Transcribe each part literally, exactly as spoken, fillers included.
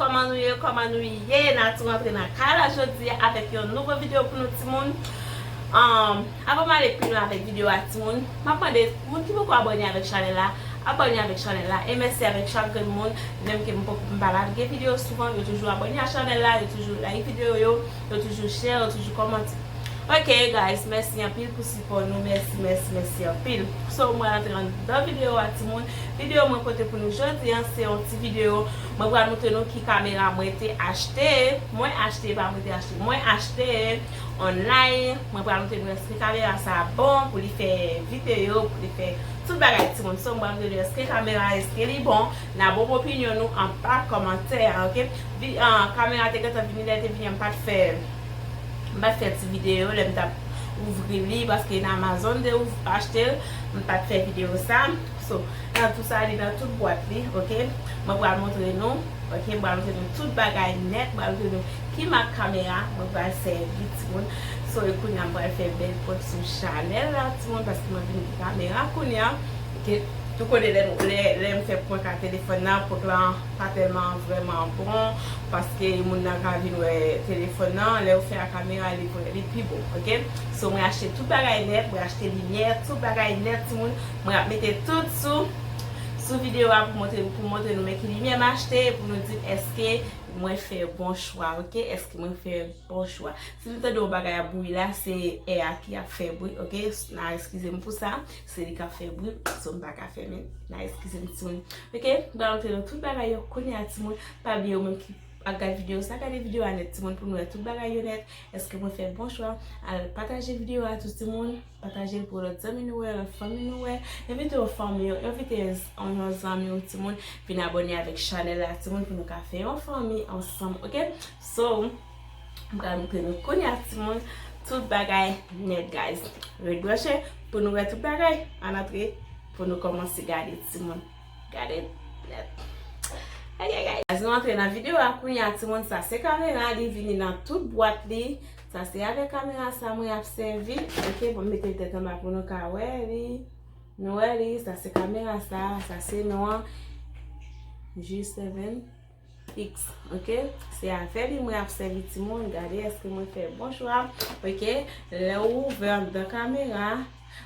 Kòman nou ye? Kòman nou ye? N a tou rantre nan kay la jodi a avèk yon nouvo videyo pou nou, timoun. Um, avan m ale pi lwen avèk videyo a, timoun, m ap mande moun ki poko abòne avèk chanèl la, abòne avèk chanèl la. E mèsi avèk chak grenn moun, menm ke m poko, m pa lage videyo souvan, yo toujou abòne a chanèl la, yo toujou like videyo yo, yo toujou share, yo toujou kòmante. Ok, guys, mèsi anpil pou sipò nou. Mèsi, mèsi, mèsi anpil. So, mwen rantre anndan videyo a, timoun. Videyo mwen pote pou nou jodi a, se yon ti videyo. Mwen pral montre nou ki kamera mwen te achte. Mwen achte, pa mwen te achte. Mwen achte online. Mwen pral montre nou èske kamera sa bon pou li fè videyo, pou li fè tout bagay, timoun. So, mwen pral montre nou èske kamera, èske li bon. N a ban m opinyon nou anba kòmantè a, ok? Vi-, ah, kamera te gentan vini, lè te vini an, m pa t fè M pa t fè ti videyo lè m t ap ouvri li, paske nan Amazon de ouv-, achte l, m pa t fè videyo sa. So, nan tou sa, li nan tout bwat li, ok? Mwen pral montre nou, ok? Mwen pral montre nou tout bagay nèt, mwen pral montre nou ki mak kamera mwen pral sèvi, timoun. So, e kounye a, m pral fè bèl prank sou chanèl la, timoun, paske mwen vin gen kamera kounye a, ok? Ou konnen lè, lè, lè m fè prank a telefòn nan, prank lan pa tèlman vrèman bon, paske moun nan ka vin wè telefòn nan, lè ou fè a kamera, li, li pi bon, ok? So, mwen achte tout bagay nèt, mwen achte limyè, tout bagay nèt, timoun. Mwen ap mete tout sou, sou videyo a pou montre, pou montre nou men ki limyè m achte, pou nou di m èske mwen fè bon chwa, ok? Èske mwen fè bon chwa? Si nou tande yon bagay ap bouyi la, se air a ki ap fè bri, ok? N a eskize m pou sa, se li k ap fè bri, so m pa ka fèmen. N a eskize m, timoun. Ok, m pral montre nou tout bagay yo kounye a, timoun. Pa bliye ou menm ki ap gade videyo sa, gade videyo a nèt, timoun, pou nou wè tout bagay yo nèt. Èske mwen fè bon chwa? Al pataje videyo a tou, timoun. Pataje l pou lòt zanmi nou wè, lòt fanmi nou wè. Envite yon fanmi w, envite yon, yon zanmi w, timoun. Vin abòne avèk chanèl la, timoun, pou nou ka fè yon fanmi ansanm, ok? So, m pral montre nou kounye a, timoun, tout bagay nèt, guys. Ret branche pou nou wè tout bagay. Ann antre pou nou kòmanse gade, timoun. Gade nèt. Ok, guys. Nou antre nan videyo a kounye a, timoun. Sa se kamera, li vini nan tout bwat li. Sa se avèk kamera sa mwen ap sèvi. Ok, bon, m mete l tèt anba pou nou ka wè li. Nou wè li, sa se kamera sa, sa se non an. G seven X, ok? Se avè li mwen ap sèvi, timoun. Gade èske mwen fè bon chwa, ok? Lè ou ouvè anndan kamera.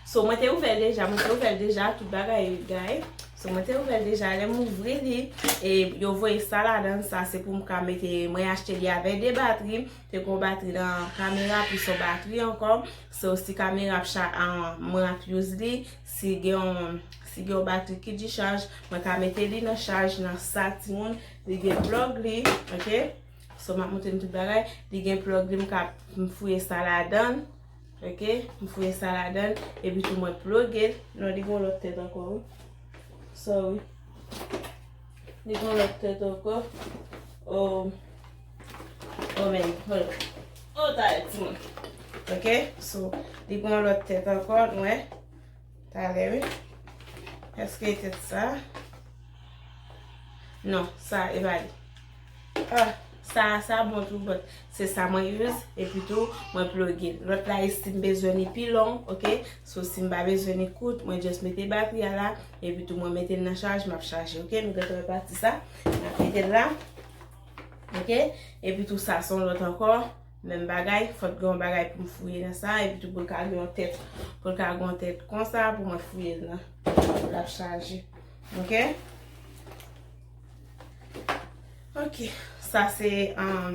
So, mwen te ouvè l deja, mwen te ouvè l deja, tout bagay, guys. So, mwen te ouvè l deja, lè m ouvri li, e yo voye sa ladan, sa se pou m ka mete, mwen achte li avè de batri, te gon batri nan kamera, plis yon batri ankò. So, si kamera ap cha-, an, mwen ap use li, si gen yon, si gen yon batri ki dichaj, mwen ka mete li nan chaj nan sa, timoun. Li gen plug li, ok? So, m ap montre nou tout bagay. Li gen plug li, m ka, m fouye sa ladan, ok? M fouye sa ladan, epi tou mwen ploge l. Non, li gen yon lòt tèt ankò, wi. Sorry. Li gen yon lòt tèt ankò. Oh. Oh, man. Hold on. Oh, talè, timoun. Ok? So, li gen yon lòt tèt ankò, nou wè. Talè, wi. Èske e tèt sa? Non, sa, e pa li. Ah, sa, sa bon tou, but se sa mwen use, epi tou, mwen ploge l. Lòt la, e si m bezwen li pi long, ok? So, si m pa bezwen li kout, mwen just mete batri a la, epi tou, mwen mete l nan chaj, m ap chaje, ok? Nou gentan wè pati sa, m ap mete l la, ok? Epi tou, sa, se yon lòt ankò, menm bagay, fòk gen yon bagay pou m fouye nan sa, epi tou, pou l ka gen yon tèt, pou l ka gen yon tèt konsa, pou mwen fouye l nan, pou l ap chaje, ok? Ok, sa se, um,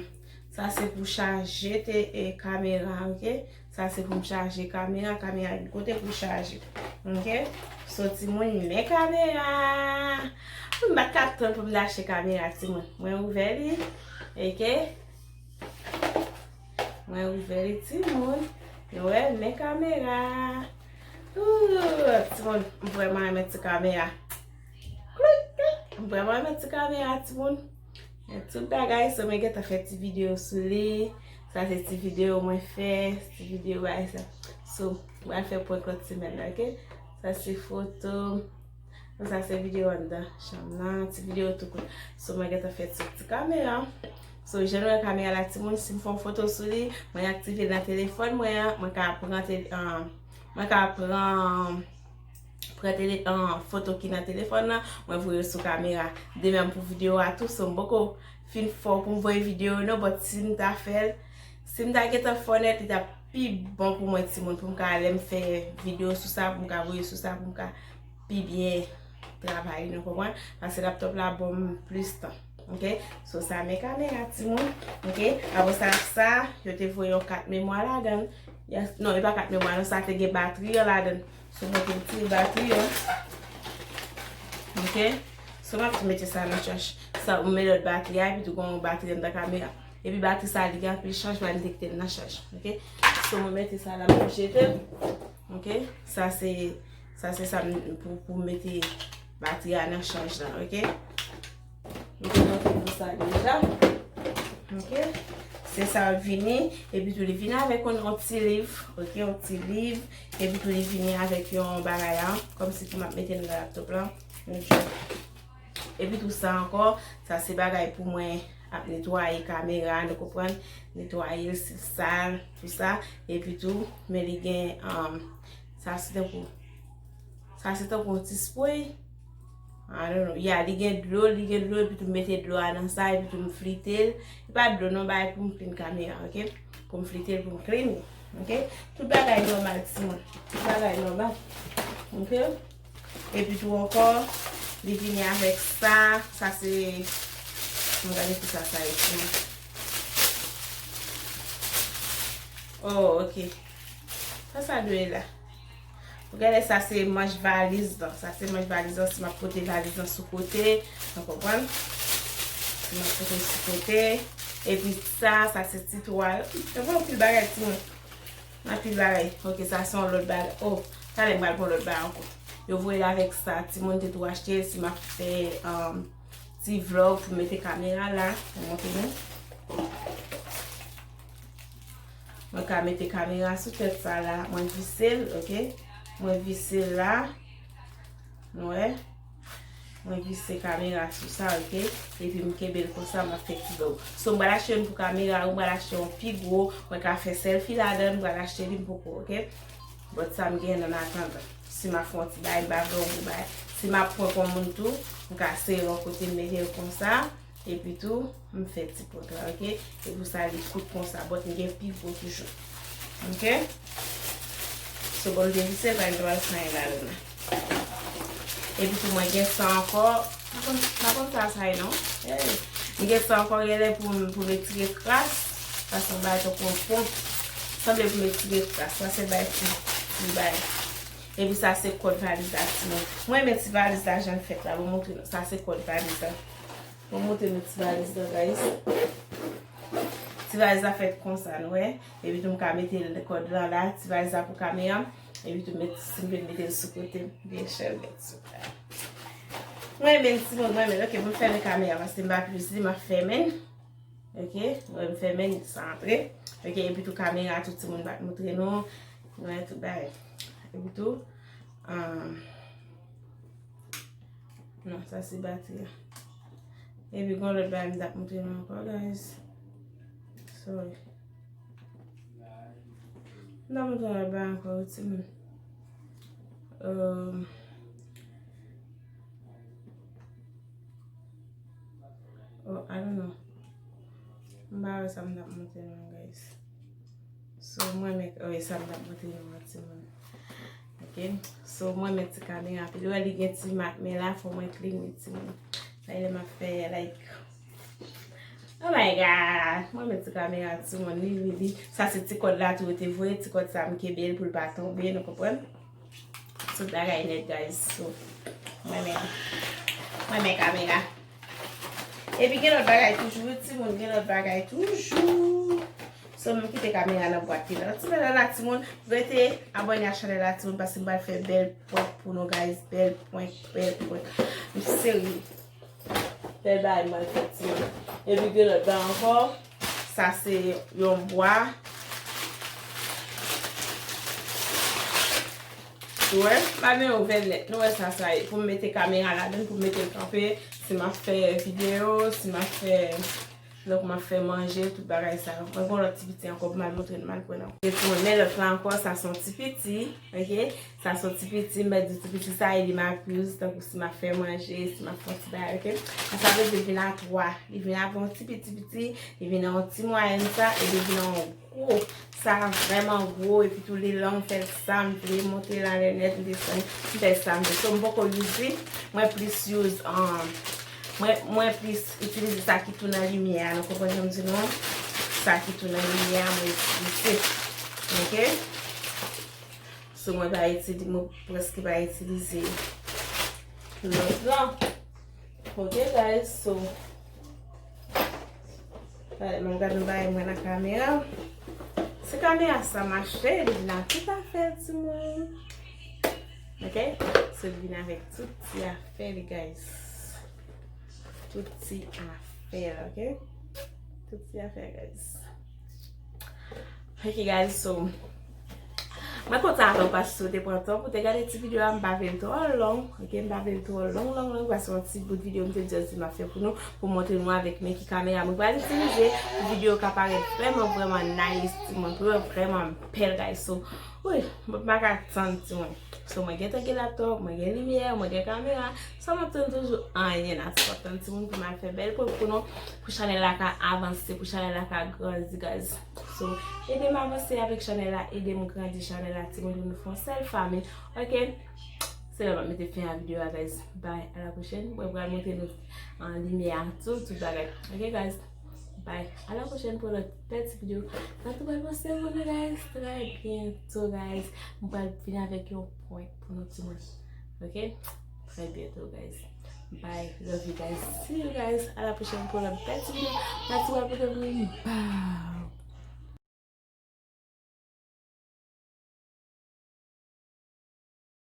sa se pou chaje te, e, kamera, ok? Sa se pou m chaje kamera, kamera gen kote pou chaje, ok? So, timoun, men kamera! M pa t ka tann pou m achte kamera, timoun. Mwen ouvè li, ok? Mwen ouvè li, timoun. Nou wè, men kamera. Ooh, timoun, m vrèman renmen ti kamera. Klik, klik. M vrèman renmen ti kamera, timoun. Men tout bagay, so mwen gentan fè ti videyo sou li. Sa se ti videyo mwen fè, ti videyo bagay sa. So, mwen fè prank lòt semèn nan, ok? Sa se foto. Bon, sa se videyo anndan chanm nan, ti videyo tou kout. So, mwen gentan fè ti, ti kamera. So, jan nou wè kamera la, timoun, si m fè yon foto sou li, mwen aktive l nan telefòn mwen an, mwen ka pran te-, ah, mwen ka pran, Pran tele, an, foto ki nan telefòn nan, mwen voye l sou kamera. De menm pou videyo a tou, so m poko fin fò pou m voye videyo non, but si m ta fè l, si m ta gentan fò nèt, li t ap pi bon pou mwen, timoun, pou m ka, lè m fè videyo sou sa, pou m ka voye sou sa, pou m ka pi byen travay, nou konprann? Paske laptop la ban m plis tan. Ok? So, sa men kamera, timoun. Ok? Apre sa, sa, yo te voye yon kat memwa ladan l. Yes. Non, e pa kat memwa, non, sa te gen batri an ladan l. So, mwen te retire batri an. Ok? So, m ap tou mete sa nan chaj. Sa, ou met lòt batri a, epi tou gen yon batri anndan kamera. Epi batri sa, li gen anpil chaj, m al mete kite l nan chaj. Ok? So, mwen mete sa la, mwen jete l. Ok? Sa se, sa se sa m, pou, pou mete batri a nan chaj la, ok? M te montre nou sa deja. Ok? Se sa l vini, epi tou li vini avèk yon, yon ti liv, ok? Yon ti liv, epi tou li vini avèk yon bagay la, kòmsi pou m ap mete nan laptop la. Yon jwèt. Epi tou sa ankò, sa se bagay pou mwen ap netwaye kamera, nou konprann? Netwaye l si l sal, tou sa. Epi tou, men li gen, um, sa se tankou, sa se tankou yon ti spray. I don't know. Ya, li gen dlo, li gen dlo, epi tou m mete dlo a nan sa, epi tou m flite l. E pa dlo non, bagay pou m clean kamera, ok? Pou m flite l, pou m clean li, ok? Tout bagay nòmal, timoun. Tout bagay nòmal, ok? Epi tou ankò, li vini avèk sa. Sa se, m gade ki sa sa ye, timoun. Oh, ok. Sa sa dwe la? Ou gade sa se manch valiz lan. Sa se manch valiz lan, si m ap pote valiz lan sou kote, nou konprann? Si m ap pote l sou kote. Epi sa, sa se ti twal. Yo pran anpil bagay, timoun. Anpil bagay. Ok, sa se yon lòt bagay. Oh, talè m pral pran lòt bagay ankò. Yo voye l avèk sa, timoun te tou achte, si m ap fè, um, ti vlog pou mete kamera la, pou montre nou. Mwen ka mete kamera sou tèt sa la. Mwen vise l, ok? Mwen vise l la. Nou wè? Mwen vise kamera sou sa, ok? Epi m kenbe l konsa, m ap fè ti vlog. So, m pral achte youn pou kamera, ou m pral achte yon pi gwo, mwen ka fè selfie ladan l, m pral achte li, m poko, ok? But sa m gen an atandan. Si m ap fè yon ti bagay, m pa vle yon gwo bagay. Si m ap pran pou moun tou, m ka sere yon kote, m mete l konsa. Epi tou, m fè ti pòt la, ok? E pou sa, li kout konsa, but m gen pi gwo toujou. Ok? So, bon, m te vise l, pa gen dwa fè anyen ladan l. Epi tou, mwen gen sa ankò. M pa konn, m pa konn sa, sa ye, non. Hey. M gen sa ankò, genlè pou m, pou m etire kras. Sa se yon bagay tankou yon ponp. Sanble pou m etire kras. Sa se bay ti, ti bay. Epi sa se kòd valiz la, timoun. Mwen renmen ti valiz la, jan l fèt la. Bon, montre nou. Sa se kòd valiz la. Mwen montre nou ti valiz la, guys. Ti valiz la fèt konsa, nou wè. Epi tou m ka mete kòd lan la, ti valiz la pou kamera. Epi tou met, si m vle mete l sou kote, m byen chèl met sou la. Mwen menm, timoun, mwen menm. Ok, pou m fèmen kamera, paske m pa plis di, m ap fèmen. Ok, mwen m fèmen, sa antre. Ok, epi tou kamera, tout timoun pa t montre nou. Nou wè, tout bagay. Epi tou, um, Non, sa se batri a. Epi gon lòt bagay m t ap montre nou ankò, guys. Sorry. M t ap montre nou lòt bagay ankò, wi, timoun. Um, oh, I don't know. M pa wè sa m t ap montre nou, guys. So, mwen menm, oh, e sa m t ap montre nou an, timoun. Ok? So, mwen menm ti kamera. Epi lè li gen ti mak men la, fò mwen clean li, timoun. Sa e lè m ap fè, like, oh my God! Mwen menm ti kamera, timoun. Li, li, li. Sa se ti kòd la tou yo te voye. Ti kòd sa m kenbe l pou l pa tonbe, nou konprann? Tout bagay nèt, guys. So, mwen menm. Mwen menm kamera. Epi gen lòt bagay toujou, wi, timoun, gen lòt bagay toujou. So, m kite kamera nan bwat li la. Ti bagay la, timoun, rete abòne a chanèl la, timoun, paske m pral fè bèl prank pou nou, guys. Bèl prank, bèl prank. M serye. Bèl bagay m pral fè, timoun. Epi gen lòt bagay ankò. Sa se yon bwa. Ou wè, m pa gen ouvè nèt. Nou wè sa, sa ye. Pou m mete kamera ladan, pou m mete l kanpe. Si m ap fè videyo, si m ap fè Donk, m ap fè manje, tout bagay sa yo. Mwen gen yon lòt ti piti ankò pou m al montre nou, m al pran nan. E pou men lòt la ankò, sa se yon ti piti, ok? Sa se yon ti piti, m mèt di ti piti sa, e li m ap use, tankou si m ap fè manje, si m ap fè yon ti bagay, ok? Sa, sa vle di li vin a twa. Li vin avè yon ti piti piti, li vin an yon ti mwayèn sa, epi li vin an yon gwo. Sa vrèman gwo, epi tou li long, m fè l sa, m vle monte l anlè nèt, m desann, m fè sa, m vle. So, m poko use li, mwen plis use, um, mwen, mwen plis itilize sa ki tou nan limyè a, nou konprann sa m di nou an? Sa ki tou nan limyè a, mwen itilize. Ok? So, mwen pa itilize, mwen prèske pa itilize lòt lan. Ok, guys, so, talè m ap gade yon bagay mwen nan kamera. Se kamera sa mache, li vin ak tout afè, timoun. Ok? So, li vin avèk tout ti afè li, guys. Tout ti afè, ok? Tout ti afè, guys. Ok, guys, so, mwen kontan avè w paske w te pran tan pou te gade ti videyo a, m pa vle l twò long, ok, m pa vle l twò long, long, long, paske yon ti bout videyo m te just di m ap fè pou nou, pou montre nou avèk men ki kamera mwen pral itilize, pou videyo ka parèt vrèman, vrèman nice, timoun, pou yo vrèman bèl, guys, so, wi, mwen pa ka tann, timoun. So, mwen gentan gen laptop, mwen gen limyè, mwen gen kamera, sa m ap tann toujou anyen, nan ti m ap tann timoun pou m al fè bèl prank pou nou, pou chanèl la ka avanse, pou chanèl la ka grandi, guys. So, ede m avanse avèk chanèl la, ede m grandi chanèl la, timoun, pou nou fè yon sèl fanmi. Ok? Se la m ap mete fen a videyo a, guys. Bye, à la prochaine. Mwen pral montre nou an limyè a tou, tout bagay. Ok, guys? Bye. À la prochaine pou lòt bèl ti videyo. Sa tou pral pase pou nou, guys. Très bientôt, guys. Mwen pral vin avèk yon prank pou nou, timoun. Ok? Très bientôt, guys. Bye. Love you, guys. See you, guys. À la prochaine pour le best video. That's what we're doing. Bye.